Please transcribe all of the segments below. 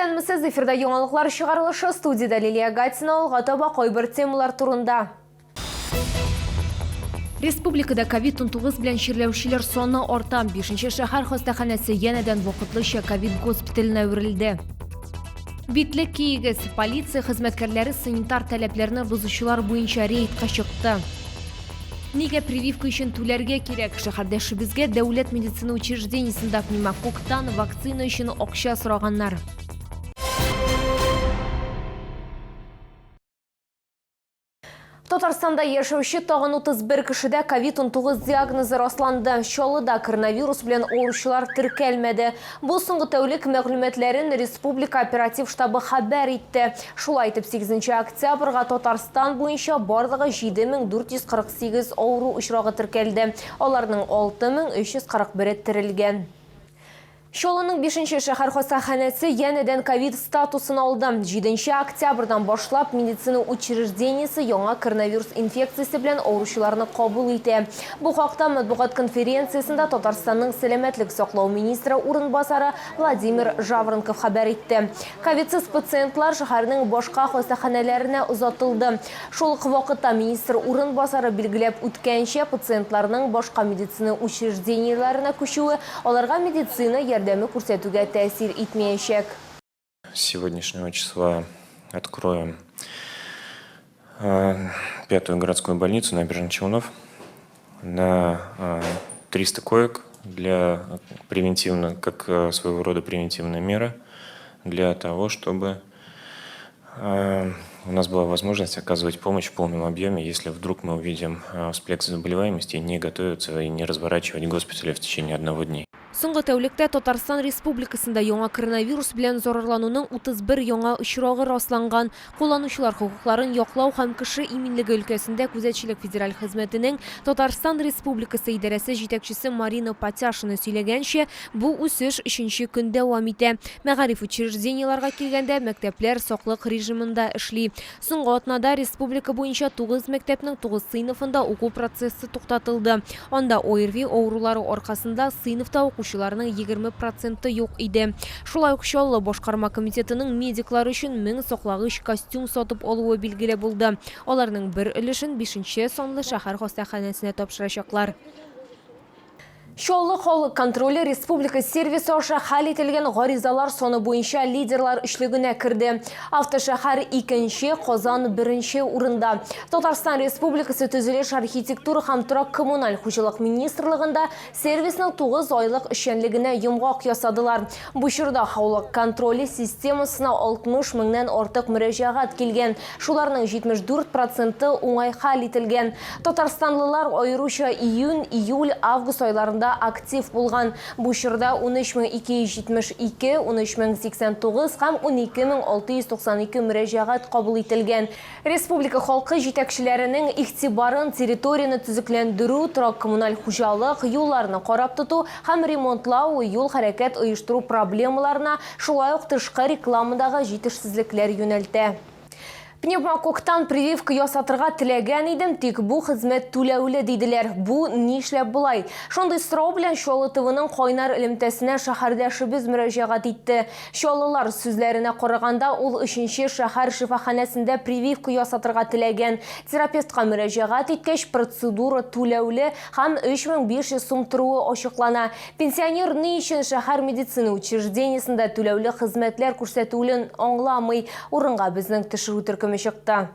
Исәнмесез, эфирда яңалыклар чыгарылышы, студиядә Лилия Гатина, алга таба кайбер темалар турында. Республикада ковид-19 белән чирләүчеләр саны арта. Бишенче шәһәр хастаханәсе янәдән вакытлыча ковид госпиталенә әверелде. Битлек киегез! Полиция хезмәткәрләре санитар таләпләрне бозучылар буенча рейдка чыкты. Нигә прививка өчен түләргә кирәк? Шәһәрдәшебезгә дәүләт медицина учреждениесендә пневмококктан вакцина өчен акча сораганнар. Татарстанда яшәүче тагын 31 кешедә ковид-19 диагнозы расланды. Чаллыда коронавирус белән авыручылар теркәлмәде. Бу соңгы тәүлек мәгълүматларын республика оператив штабы хәбәр итте. Шулай итеп, 8 октябрьгә Татарстан буенча барлыгы 7448 авыру очрагы теркәлде. Аларның 6341-е терелгән. Чаллының бишенче шәһәр хастаханәсе янәдән ковид статусын алды. Җиденче октябрьдан башлап медицина учреждениесе яңа коронавирус инфекциясе белән авыручыларны кабул итә. Бу хакта матбугат конференциясендә Татарстанның сәламәтлек саклау министры урынбасары Владимир Жаворонков хәбәр итте. Ковидсыз пациентлар шәһәрнең башка хастаханәләренә озатылды. Шул ук вакытта министр урынбасары билгеләп үткәнчә, пациентларның башка медицина учреждениеләренә күчүе аларга медицина ярдәме күрсәтүгә тәэсир итмәячәк. С сегодняшнего числа откроем пятую городскую больницу Набережных Челнов на 300 коек для превентивно, как своего рода превентивная мера для того, чтобы у нас была возможность оказывать помощь в полном объеме, если вдруг мы увидим всплеск заболеваемости, не готовиться и не разворачивать госпитали в течение одного дня. Соңгы тәүлектә Татарстан Республикасында яңа коронавирус белән зарарлануның 31 яңа очрагы расланган. Кулланучылар хокукларын яклау һәм кеше иминлеге өлкәсендә күзәтчелек федераль хезмәтенең Татарстан Республикасы идарәсе җитәкчесе Марина Патяшина сөйләгәнчә, Бу үсеш өченче көн дәвам итә. Мәгариф учреждениеләргә килгәндә, мәктәпләр саклык режимында эшли. Соңгы атнада республика буенча тугыз мәктәпнең тугыз сыйныфында уку процессы туктатылды. Анда ОРВИ авырулары аркасында сыйныфта укучыларның 20 проценты юк иде. Шулай ук Чаллы башкарма комитетының медиклар өчен 1000 саклагыч костюм сатып алуы билгеле булды. Аларның бер өлешен бишенче санлы шәһәр хастаханәсенә тапшырачаклар. Чаллы халык контроле республика сервисы аша хәл ителгән гаризалар саны буенча лидерлар өчлегенә керде. Автошәһәр икенче, Казан беренче урында. Татарстан Республикасы Төзелеш, архитектура һәм торак-коммуналь хуҗалык министрлыгында сервисның 9 айлык эшчәнлегенә йомгак ясадылар. Бу чорда халык контроле системасына 60 меңнән артык мөрәҗәгать килгән. Шуларның 74 проценты уңай хәл ителгән. Татарстанлылар аеруча июнь, июль, август айларында актив булган. Бу чорда 13272, 13089 һәм 12692 мөрәҗәгать кабул ителгән. Республика халкы җитәкчеләренең игътибарын территорияне төзекләндерү, торак-коммуналь хуҗалык, юлларны карап тоту һәм ремонтлау, юл-хәрәкәт оештыру проблемаларына, шулай ук тышкы рекламадагы җитешсезлекләр юнәлтә. Пневмококктан прививка ясатырга теләгән идем, тик бу хезмәт түләүле, диделәр. Бу нишләп болай? Шундый сорау белән Чаллы ТВның кайнар элемтәсенә шәһәрдәшебез мөрәҗәгать итте. Чаллылар сүзләренә караганда, ул өченче шәһәр шифаханәсендә прививка ясатырга теләгән. Терапевтка мөрәҗәгать иткәч, процедура түләүле һәм 3500 сум торуы ачыклана. Пенсионер ни өчен шәһәр медицина учреждениесендә түләүле хезмәтләр күрсәтүлен аңламый. Урынга безнең төшерү төркеме чыкты.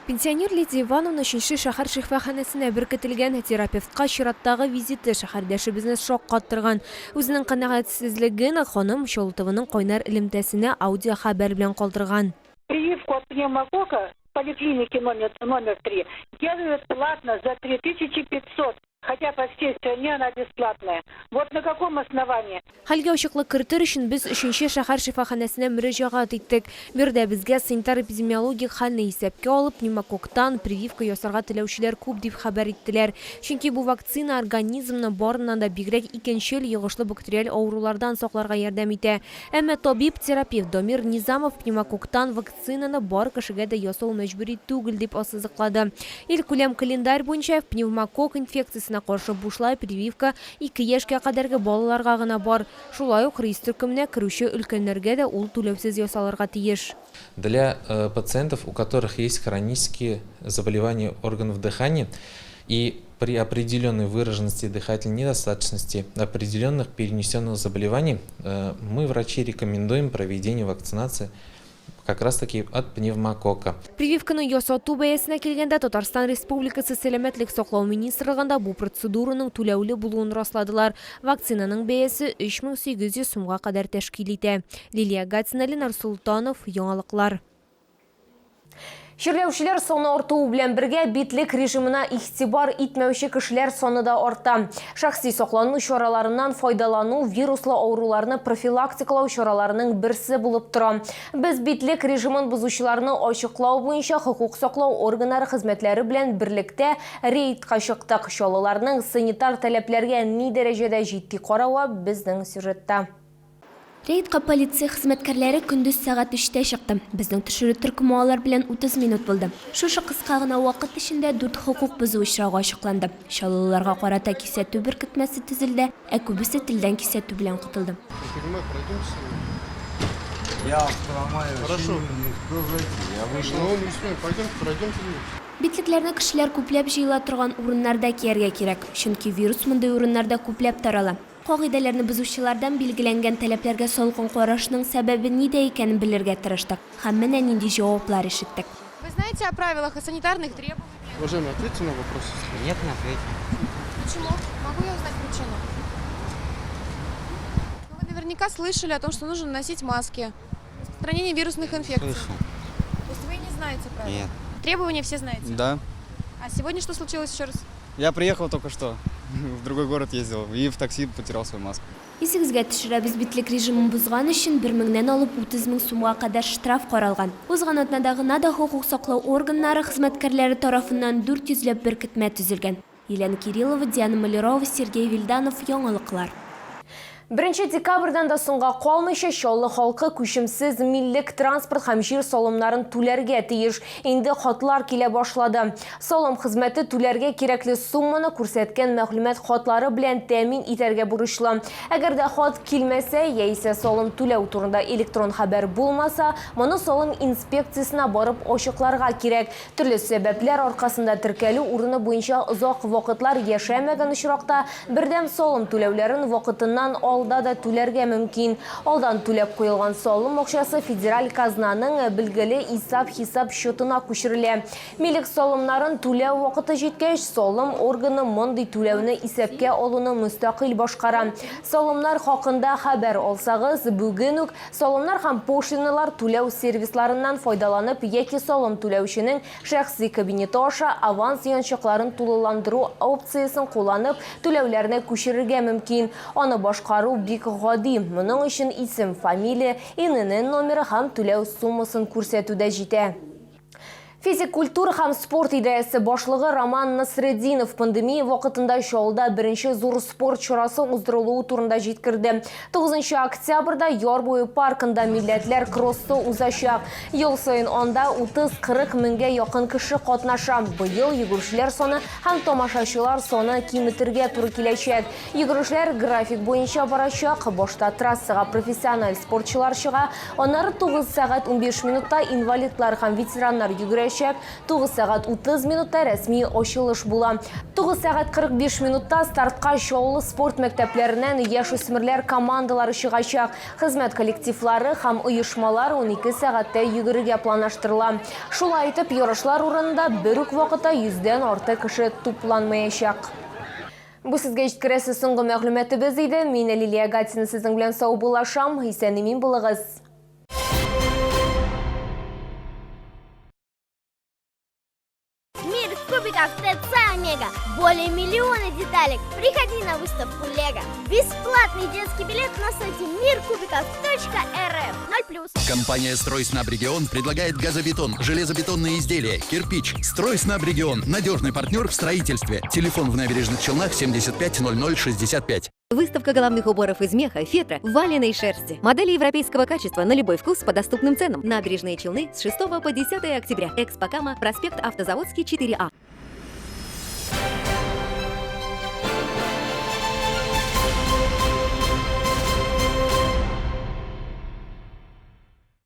Пенсионер Лидия Ивановна өченче шәһәр шифаханәсенә беркетелгән. Терапевтка чираттагы визиты шәһәрдәшебезне шаккаттырган. Үзенең канәгатьсезлеген ханым Чолотованың кайнар элемтәсенә аудиохәбәр белән калдырган. Прививку от пневмококка в поликлинике номер 3 делают платно за 3500. Хотя по всей стране она бесплатная. Вот на каком основании? Хәлгә ачыклык кертер өчен без өченче шәһәр шифаханәсенә мөрәҗәгать иттек. Биредә безгә санитар-эпидемиологик хәлне исәпкә алып, пневмококктан прививка ясарга теләүчеләр күп дип хәбәр иттеләр. Чөнки бу вакцина организмны барыннан да бигрәк икенчел йогышлы бактериаль авырулардан сакларга ярдәм итә. Әмма табиб-терапевт Дамир Низамов пневмококктан Вакцинаны бар кешегә дә ясау мәҗбүри түгел, дип ассызыклады. Илкүләм календарь буенча, пневмококк инфекциясен инфекциясенә каршы бушлай прививка 2 яшькә кадәрге балаларга гына бар. Шулай ук риск төркеменә керүче өлкәннәргә дә ул түләүсез ясалырга тиеш. Для пациентов, у которых есть хронические заболевания органов дыхания и при определенной выраженности дыхательной недостаточности, определенных перенесенных заболеваний, мы, врачи, рекомендуем проведение вакцинации как раз-таки от пневмококка. Прививканы ясату бәясенә килгәндә, Татарстан Республикасы Сәламәтлек саклау министрлыгында бу процедураның түләүле булуын расладылар. Вакцинаның бәясе 3800 сумга кадәр тәшкил итә. Лилия Гатина, Ленар Султанов, Яңалыклар. Чирләүчеләр саны артуы белән бергә битлек режимына игътибар итмәүче кешеләр саны да арта. Шәхси саклану чараларыннан файдалану вируслы авыруларны профилактикалау чараларының берсе булып тора. Без битлек режимын бозучыларны ачыклау буенча хокук саклау органнары хезмәтләре белән берлектә рейдка чыктык. Чаллыларның санитар таләпләргә ни дәрәҗәдә җитди каравы безнең сюжетта. Рейдка полиция хезмәткәрләре көндез сәгать 3-тә чыкты. Безнең төшерү төркеме алар белән 30 минут булды. Шушы кыска гына вакыт эчендә 4 хокук бозу очрагы ачыкланды. Чаллыларга карата кисәтү беркетмәсе төзелде, ә күбесе телдән кисәтү белән котылды. Битлекләрне кешеләр күпләп җыела торган урыннарда кияргә кирәк, чөнки вирус мондый урыннарда күпләп тарала. Кагыйдәләрне бозучылардан билгеләнгән таләпләргә салкын карашның сәбәбе нидә икәнен белергә тырыштык. Һәм менә нинди җаваплар ишеттек. Вы знаете о правилах, о санитарных требованиях? Уважаемый, ответьте на вопрос. Нет, не ответим. Почему? Могу я узнать причину? Ну, вы наверняка слышали о том, что нужно носить маски. Распространение вирусных инфекций. Слышал. То есть вы не знаете правила? Нет. Требования все знаете? Да. А сегодня что случилось еще раз? Я приехал только что. В другой город ездил и в такси потерял свою маску. Исегезгә төшерәбез, битлек режимын бозган өчен 1 меңнән алып 30 мең сумга кадәр штраф каралган. Узган атнада гына да хокук саклау органнары хезмәткәрләре тарафыннан 400 ләп беркетмә төзелгән. Елена Кириллова, Диана Малярова, Сергей Вильданов, Яңалыклар. 1 декабрьдән дә соңга калмыйча Чаллы халкы күчемсез милек, транспорт һәм җир салымнарын түләргә тиеш. Инде хатлар килә башлады. Салым хезмәте түләргә кирәкле сумманы күрсәткән мәгълүмат хатлары белән тәэмин итәргә бурычлы. Әгәр дә хат килмәсә, яисә салым түләү турында электрон хәбәр булмаса, моны салым инспекциясенә барып ачыкларга кирәк. Төрле сәбәпләр аркасында теркәлү урыны буенча озак вакытлар яшәмәгән очракта бердәм салым түләүләрен вакытыннан алда да түләргә мөмкин. Алдан түләп куелган салым акчасы федераль казнаның билгеле исәп-хисап счетына күчерелә. Милек салымнарын түләү вакыты җиткәч, салым органы мондый түләүне исәпкә алуны мөстәкыйль башкара. Салымнар хакында хәбәр алсагыз, бүген үк салымнар һәм пошлиналар түләү сервисларыннан файдаланып яки салым түләүченең шәхси кабинеты аша аванс янчыкларын тулыландыру опциясен кулланып, түләүләрне күчерергә мөмкин. Аны башкару бик гади. Моның өчен исем, фамилия, ИНН номеры һәм түләү суммасын күрсәтү дә җитә. Физик культура һәм спорт идарәсе башлыгы Роман Насретдинов пандемия вакытында Чаллыда беренче зур спорт чарасы уздырылуы турында җиткерде. 9 октябрьдә Яр буе паркында милләтләр кроссы узачак. Ел саен анда 30-40 меңгә якын кеше катнаша. Быел йөгерешләр саны һәм тамашачылар саны киметергә туры киләчәк. Йөгерешләр график буенча барачак. Башта трассага профессиональ спортчылар чыга, аннары 9 сәгать 15 минутта инвалидлар һәм ветераннар йөгерәчәк. 9 сәгать 30 минутта рәсми ачылыш була. 9 сәгать 45 минутта стартка Чаллы спорт мәктәпләреннән яшүсмерләр командалары чыгачак. Хезмәт коллективлары һәм оешмалар 12 сәгатьтә йөгерергә планлаштырыла. Шулай итеп, ярышлар урынында бер үк вакытта 100дән артык кеше тупланмаячак. Бу сезгә җиткерәсе соңгы мәгълүматыбыз иде. Мин Лилия Гатина сезнең белән саубуллашам. Исән-имин булыгыз. Мир кубиков ТЦ Омега. Более миллиона деталек. Приходи на выставку Лего. Бесплатный детский билет на сайте миркубиков.рф. 0+. Компания «Стройснабрегион» предлагает газобетон, железобетонные изделия, кирпич. «Стройснабрегион» – надежный партнер в строительстве. Телефон в Набережных Челнах 75 00 65. Выставка головных уборов из меха, фетра, валеной шерсти. Модели европейского качества на любой вкус по доступным ценам. Набережные Челны с 6 по 10 октября. Экспокама, проспект Автозаводский, 4А.